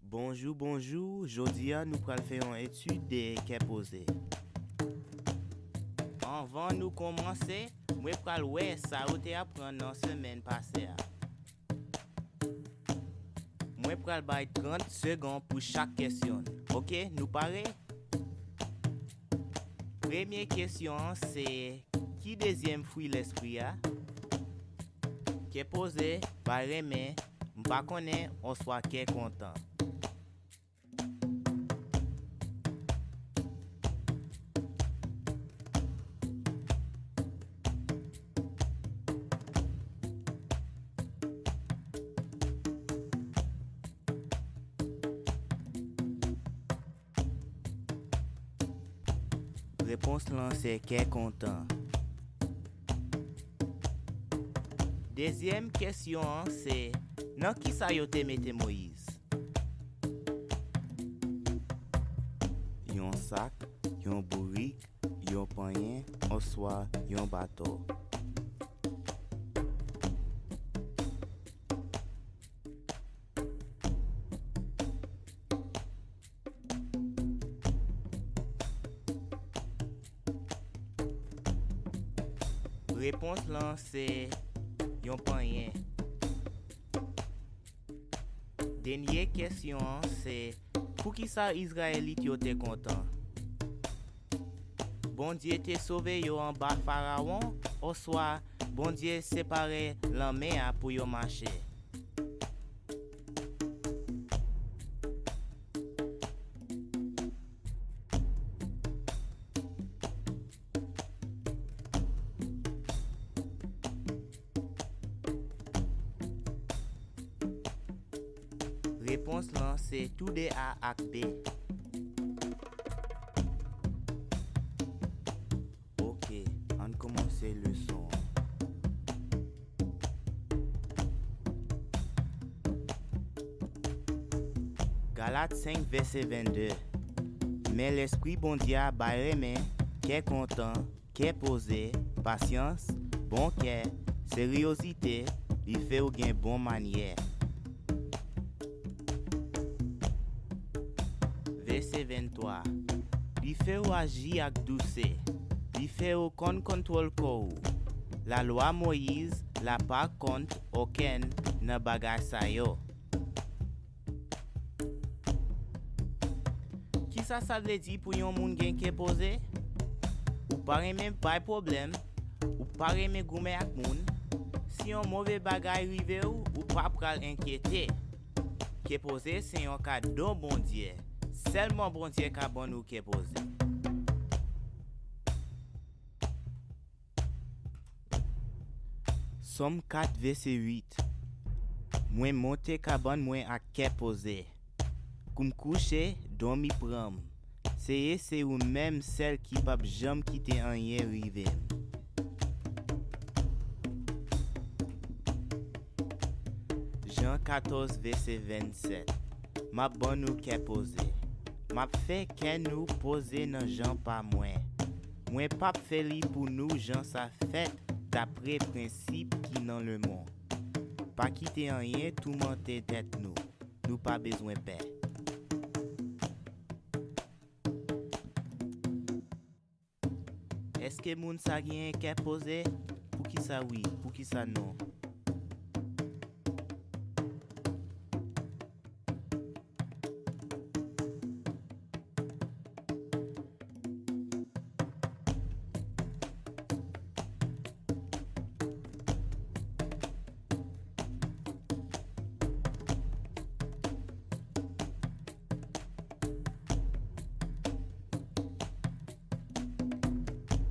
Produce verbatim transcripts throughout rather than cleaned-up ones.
Bonjou, bonjou. Jodi a, nou pral fè yon etid de kè poze. Anvan nou kòmanse, mwen pral wè sa ou te aprann nan semèn pase a. Mwen pral bay trant segonn pou chak kesyon. Oke, nou pare? Premye kesyon an se, ki dezyèm fwi lespri a? Kè poze, bay renmen, m pa konnen, oswa kè kontan. Repons lan se kè kontan. Dezyèm kesyon an se, nan kisa yo te mete Moyiz? Yon sak, yon bourik, yon panyen, oswa yon bato? Repons lan se yon panyen. Dènye kesyon an se, poukisa Izrayelit yo te kontan? Bondye te sove yo anba Farawon, oswa Bondye separe lanmè a pou yo mache? Repons lan se toude A ak B. Oke, ann kòmanse leson an. Galat senk, vèsè vennde. Men Lespri Bondye a bay renmen, kè kontan, kè poze, pasyans, bon kè, seryozite, li fè w gen bon manyè. Vèsè venntwa. Li fè w aji ak dousè. Li fè w konn kontwòl kò w. Lalwa Moyiz la pa kont okenn nan bagay sa yo. Kisa sa vle di pou yon moun gen kè poze? Ou pa renmen bay pwoblèm, ou pa renmen goumen ak moun. Si yon move bagay rive w, ou pa pral enkyete. Kè poze se yon kado Bondye. Sèlman Bondye ka ban nou kè poze. Sòm kat, vèsè uit. Mwen monte kabann mwen ak kè poze. Kou m kouche, dòmi pran m. Seye se ou menm sèl ki p ap janm kite anyen rive m. Jan katòz, vèsè vennsèt. M ap ban nou kè poze. M ap fè kè nou poze nan jan pa mwen. Mwen p ap fè li pou nou jan sa fèt dapre prensip ki nan lemonn. Pa kite anyen toumante tèt nou. Nou pa bezwen pè. Èske moun sa genyen kè poze? Poukisa wi? Poukisa non?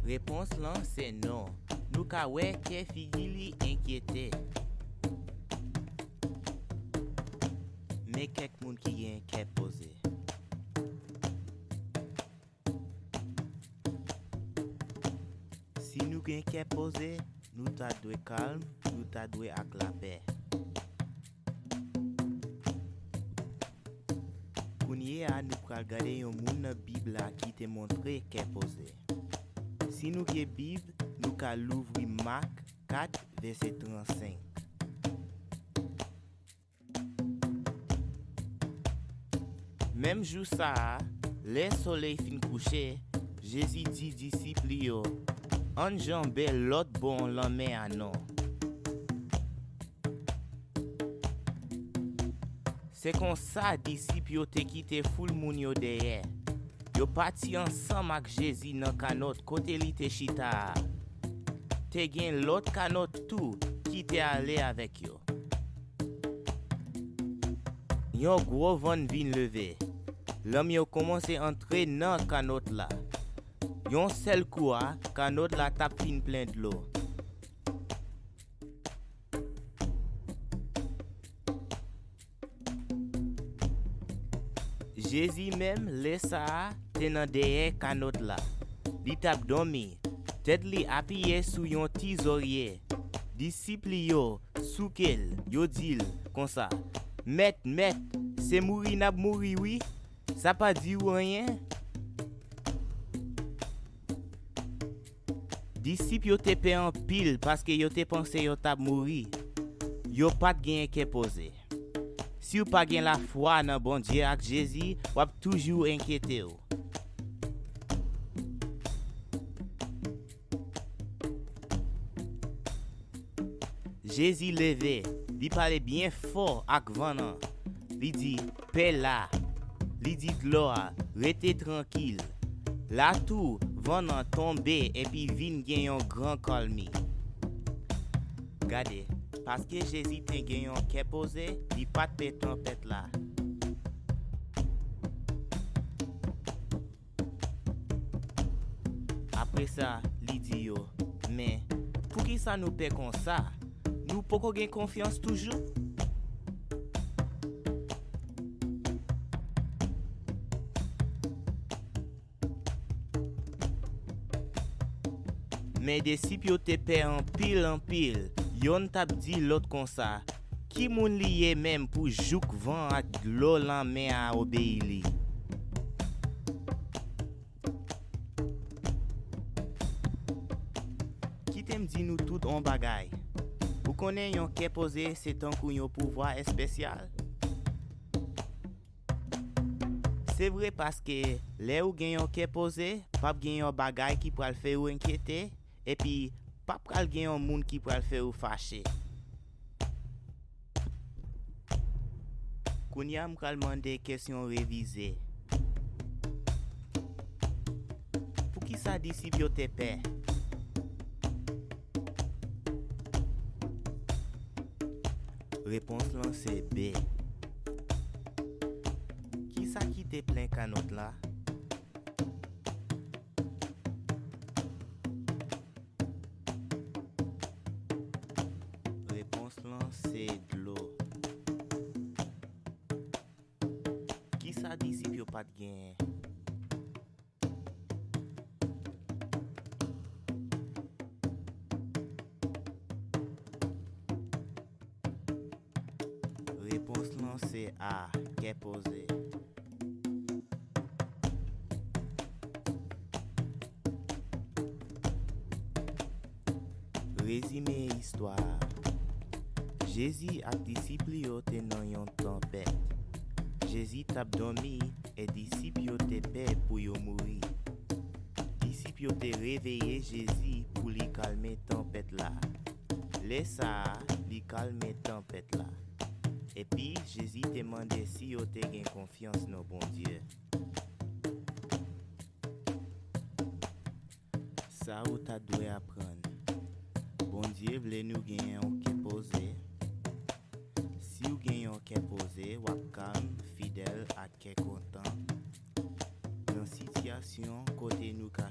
Repons lan se non. Nou ka wè kè figi li enkyete. Men kèk moun ki gen kè poze. Si nou gen kè poze, nou ta dwe kalm, nou ta dwe ak lapè. Kounye a, nou pral gade yon moun nan Bib la ki te montre kè poze. Si nou gen Bib, nou ka louvri Mak kat, vèsè trannsenk. Menm jou sa a, lè solèy fin kouche, Jezi di disip li yo, ann janbe lòt bò lanmè a non. Se konsa disip yo te kite foul moun yo dèyè. Yo pati ansanm ak Jezi nan kanòt kote li te chita a. Te gen lòt kanòt tou ki te ale avèk yo. Yon gwo van vin leve. Lanm yo kòmanse antre nan kanòt la. Yon sèl kou a, kanòt la t ap fin plen dlo. Jezi menm, lè sa a, te nan dèyè kanòt la. Li t ap dòmi, tèt li apiye sou yon ti zòrye. Disip li yo souke l, yo di l konsa, Mèt, Mèt, se mouri n ap mouri, wi. Sa pa di w anyen? Disip yo te pè anpil paske yo te panse yo t ap mouri. Yo pa t genyen kè poze. Si w pa gen lafwa nan Bondye ak Jezi, w ap toujou enkyete w. Jezi leve, li pale byen fò ak van an. Li di, Pè la. Li di dlo a, Rete trankil. La tou, van an tonbe epi vin gen yon gran kalmi. Gade, paske Jezi te gen yon kè poze, li pa t pè tanpèt la. Apre sa, li di yo, Men, poukisa nou pè konsa? Nou poko gen konfyans toujou? Men disip yo te pè anpil, anpil. Yonn t ap di lòt konsa, Ki moun li ye menm pou jouk van ak dlo lanmè a obeyi li? Kite m di nou tout on bagay. Ou konnen yon kè poze se tankou yon pouvwa espesyal? Se vre paske lè ou gen yon kè poze, p ap gen yon bagay ki pral fè ou enkyete, epi p ap pral gen yon moun ki pral fè ou fache. Kounye a m pral mande kesyon revize. Poukisa disip yo te pè? Repons lan se B. Kisa ki te plen kanòt la? Repons lan se dlo. Kisa disip yo pa t genyen? Repons lan se A, kè poze. Rezime istwa a. Jezi ak disip li yo te nan yon tanpèt. Jezi t ap dòmi e disip yo te pè pou yo mouri. Disip yo te reveye Jezi pou li kalme tanpèt la. Lè sa a, li kalme tanpèt la. Epi, Jezi te mande si yo te gen konfyans nan Bondye. Sa ou ta dwe aprann. Bondye vle nou gen yon kè poze. Si w gen yon kè poze, w ap kalm, fidèl ak kè kontan. Nan sitiyasyon kote nou ka